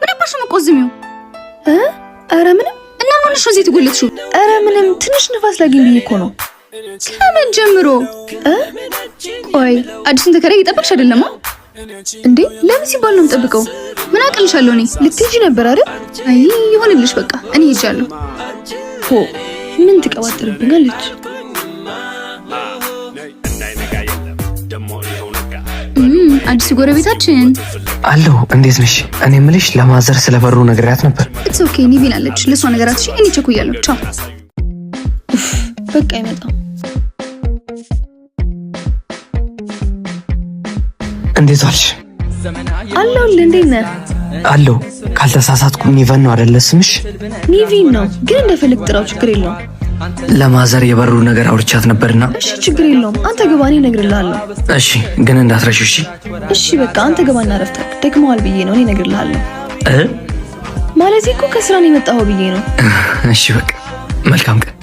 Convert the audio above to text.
ምን አባሽ ነው የምትቆዝሚው? ኧረ ምንም። እና ምን ሆነሽ ነው እዚህ የተጎለትሽው? ኧረ ምንም፣ ትንሽ ንፋስ ላግኝ ብዬ እኮ ነው። ከምን ጀምሮ? ቆይ አዲሱን ተከራይ እየጠበቅሽ አይደለም? እንዴ ለምን ሲባል ነው የምጠብቀው? ምን አቅልሻለሁ እኔ። ልትሄጂ ነበር አይደል? አይ ይሁንልሽ፣ በቃ እኔ ሄጃለሁ። ሆ ምን ትቀባጥርብኛለች? አዲሱ ጎረቤታችን አለሁ። እንዴት ነሽ? እኔ ምልሽ ለ mother ስለበሩ ነግሬያት ነበር። It's okay፣ ኒቪን አለች። ለሷ ነገራት። እሺ እኔ ቸኩያለሁ። ቻው። በቃ አይመጣም። እንዴት ዋልሽ? አለሁልህ። እንዴት ነህ? አለሁ። ካልተሳሳትኩ ኒቨን ነው አይደለ ስምሽ? ኒቪን ነው ግን እንደፈለግ ጥራው፣ ችግር የለውም። ለ mother የበሩ ነገር አውርቻት ነበርና። እሺ ችግር የለውም። አንተ ግባ፣ እኔ እነግርልሃለሁ። እሺ ግን እንዳትረሺው። እሺ እሺ በቃ አንተ ግባ እና እረፍት አድርግ። ደክመዋል ብዬ ነው፣ እኔ እነግርልሃለሁ። እ ማለቴ እኮ ከስራ ነው የመጣኸው ብዬ ነው። እሺ በቃ መልካም ቀን።